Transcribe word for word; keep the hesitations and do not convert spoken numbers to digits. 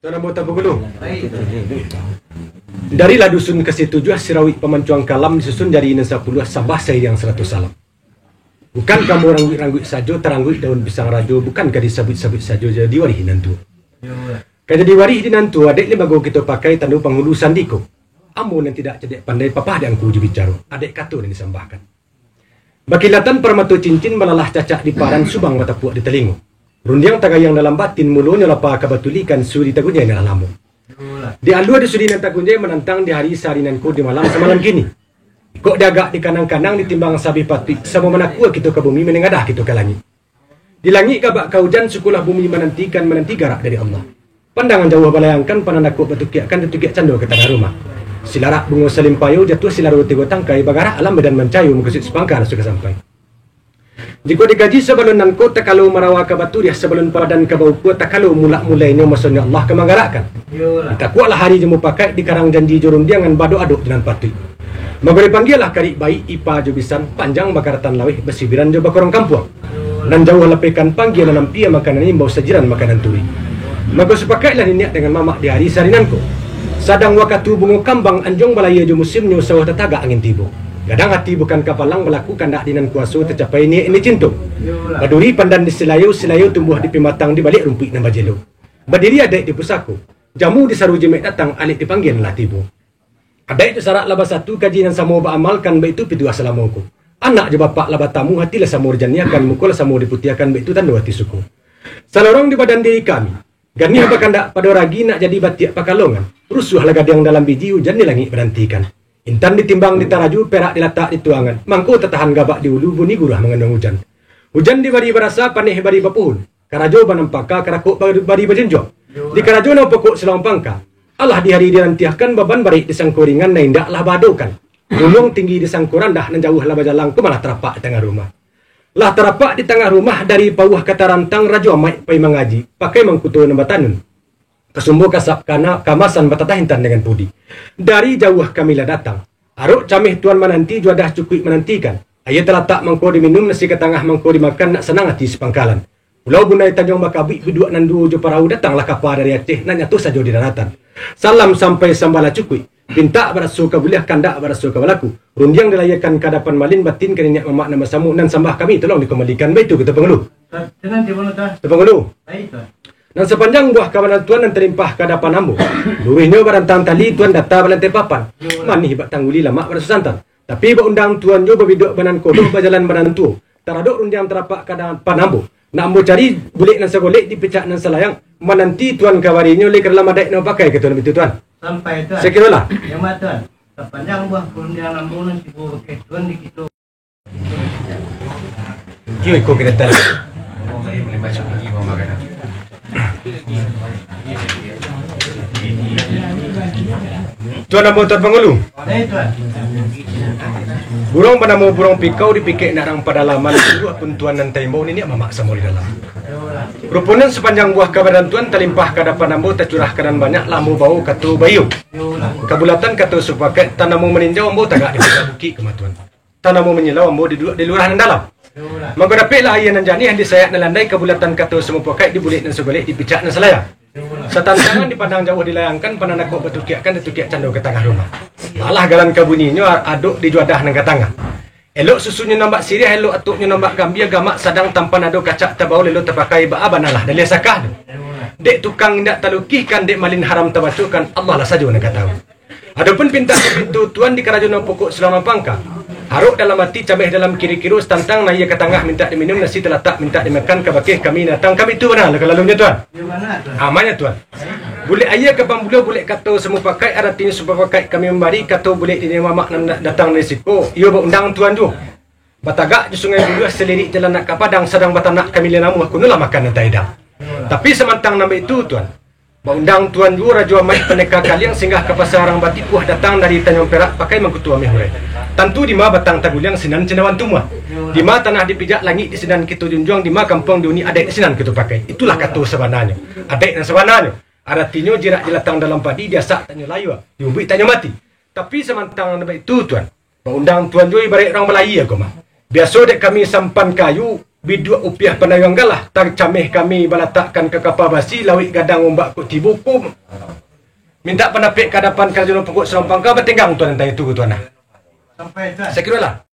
Tuan Ambo Tapagulu. Darilah dusun ka situjuah, sirawik pamancuang kalam, disusun jari nan sapuluah, sambah sairiang saratuih salam. Bukan kamo rangguik-rangguik sajo, tarangguik daun pisang rajo, bukan ka disabuik-sabuik sajo, jadi warih di nan tuo. Ka jadi warih di nan tuo, adaik limbago kito pakai, tando panghulu sandiko. Ambo nan tidak cadiak pandai, papah di angku jo bicaro, adaik kato nan disambahkan. Bakilatan parmato cincin, balalah cacak di paran, subang batapuak di talingo. Rundiang tagayang dalam batin, mulonyo lapa ka batulikan, sudi tagunjai nan lah lamo. Di alua di sudi nan tagunjai, manantang di hari sahari nan ko, di malam samalam kini. Kok diagak dikanang-kanang, ditimbang sabih patuik, samo manakua kito ka bumi, manengadah kito ka langik. Di langik gabak ka ujan, sukolah bumi manantikan, mananti garak dari Allah. Pandangan jauah balayangkan, panandakok batukiakkan, tatukiak cando ka tangah rumah. Silarak bungo salimpayo, jatuah silaro tigo tangkai, bagarak alam badan mancayo, mukasuik sapangka lah sudah sampai. Jikok dikaji sabalun nan ko, takalo marawa ka baturiah, sabalun padan ka baukua, takalo mulak mulainyo, masonyo Allah ka manggarakkan. Iyolah. Ditakuaklah hari jo mupakaik, dikarang janji jo rundiangan, baadok-adok di nan patuik. Mako dipanggialah karik baik, ipa jo bisan, panjang bakaratan laweh, basibiran jo bakorong kampuang. Nan jauah lapehkan panggia, nan ampia makanan imbau, sajiran makanan turi. Mako supakaiklah niniak dangan mamak di hari sahari nan ko. Sadang wakatu bungo kambang, anjuang balayia jo musimnyo, sawah tatagak angin tibo. Gadang ati bukan kapalang, balaku kandak di nan kuaso, tacapai niaik nan dicinto. Baduri pandan di silayo, silayo tumbuah di pimatang, di baliak rumpuik nan bajelo. Badiri adaik di pusako, jamu di saru jimek datang, alek dipanggia nan lah tibo. Adaik jo sarak lah basatu, kaji nan samo baamalkan, baitu pituah salamo ko. Anak jo bapak lah batamu, hati lah samo dijaniahkan, muko lah samo diputiahkan, baitu tando ati suko. Salorong di badan diri kami, ganiah bakandak pado ragi, nak jadi batiak pakalongan, rusuah lah gadiang dalam biji, ujan di langik barantikan. Intan ditimbang di taraju, perak dilatak di tuangan, mangko tatahan gabak di ulu, bunyi guruah manganduang ujan. Ujan dibari barasa, paneh bari bapuhun. Karajo banampaka, karakok ba-, bari bajunjuang. Di karajo nan pokok silang pangka, alah di hari dirantiahkan, baban baraik disangko ringan, nan indak lah baadokan. Gunuang tinggi disangko randah, nan jauah lah bajalang, ko malah tarapak di tangah rumah. Lah tarapak di tangah rumah, dari pauah ka tarantang, rajo amaik pai mangaji, pakai mangkuto nan batanun. Kasumbo kasap kana, kamasan batatah intan dangan pudi. Dari jauah kami lah datang. Arok cameh tuan mananti, juadah cukuik manantikan. Aia talatak mangko diminum, nasi ka tangah mangko dimakan, nak sanang ati sapangkalan. Pulau Bunai Tanjuang Bakabuik, biduak nan duo jo parahu, datanglah kapa dari Aceh, nak nyato sajo di daratan. Salam sampai sambahlah cukuik. Pintak baraso ka buliah, kandak baraso ka balaku. Rundiang dilayiakan ka adapan malin, batin ka niniak mamak nan basamo, nan sambah kami tolong dikumbalikan, baitu kito pangulu. Tuan, tenang, Tuan. Tuan pangulu. Baik, Tuan. Nan sapanjang buah kabanan tuan nan talimpah ka adapan ambo. Luruihnyo barantang tali, tuan data balantai papan. Manih bak tangguli, lamak baraso santan. Tapi baundang tuan jo babiduak banan kodoh, bajalan banan tuo. Taradok rundiang tarapak ka adapan ambo. Nak ambo cari bulek nan sagolek, dipicak nan salayang. Mananti tuan kabarinyo, lai ka dalam adaik nan bapakai ka tuan bitu, Tuan. Sampai, Tuan. Sakirolah. Yo mah, Tuan. Sapanjang buah karundiang ambo nan tibo bakeh tuan di kito. Iyo, iko ka datang. Tuan ambo, Tuan Pangulu. Buruang banamo buruang pikau, dipikek nak rang padalaman, sungguah pun tuan nan taimbau, niniak mamak samo di dalam. Rupo nan sapanjang buah kabanan tuan talimpah ka adapan ambo, tacurah ka nan banyak, lah ambo bawo kato baiyo. Kabulatan kato sapakaik, tanamo maninjau ambo tagak di puncak bukik ka mah tuan. Tanamo manyilau ambo di du-, di lurah nan dalam. Mangko dapeklah aia nan janiah, di sayak nan landai, kabulatan kato samupakaik, di bulek nan sagolek, di picak nan salayang. Satantangan dipandang jauah dilayangkan, panandakok batukiakkan, tatukiak cando ka tangah rumah. Malah galan ka bunyinyo a-, adok di juadah nan ka tangah. Elok susunnyo nan bak siriah, elok atoknyo nan bak gambia, gamak sadang tampan ado, kacak tabao lelo tapakai, baa banalah daliah sakah tu. Dek tukang indak talukihkan, dek malin haram tabacokan, Allah lah sajo nan ka tahu. Adopun pintak pintu tuan di karajo nan pokok silang nan pangka. Arok dalam ati, cameh dalam kiro-kiro, satantang nan aia ka tangah mintak diminum, nasi talatak mintak dimakan, ka bakeh kami datang, kami tu bana lah kalalunyo tuan. Amanyo tuan. Bulek aia ka pambuluah, bulek kato samupakaik, aratinyo samupakaik kami mambari, kato bulek di mamak nan datang dari siko, iyo baundang tuan juo. Batagak jo Sungai Buluah, salirik jalan nak ka Padang, sadang batanak kami lai namuah, kunolah makan nan taidang. Tapi samantang nan baitu tuan, baundang tuan juo rajo amaik pandeka kaliang, singgah ka pasa Arang Batipuah, datang dari Tanjuang Perak, pakai mangkuto ameh urai. Tantu dima batang taguliang, sinan cendawan tumbuah. Dima tanah dipijak, langik di sinan kito junjuang, dima kampuang diuni, adaik di sinan kito pakai. Itulah kato sabananyo. Adaik nan sabananyo. Aratinyo jirak jilatang dalam padi, diasak taknyo layua, diumbuik taknyo mati. Tapi samantang nan baitu tuan, baundang tuan juo ibaraik urang balayia ko mah. Biaso dek kami sampan kayu, Biduak upiah pandayuang galah, tacameh kami balatakkan ka kapa basi, lauik gadang ombak kok tibo, kum. Mintak pandapek ka adapan karajo nan pokok sarompang ka batenggang tuan tantang itu, tuan nah. Sampai tuan. Sakiro lah.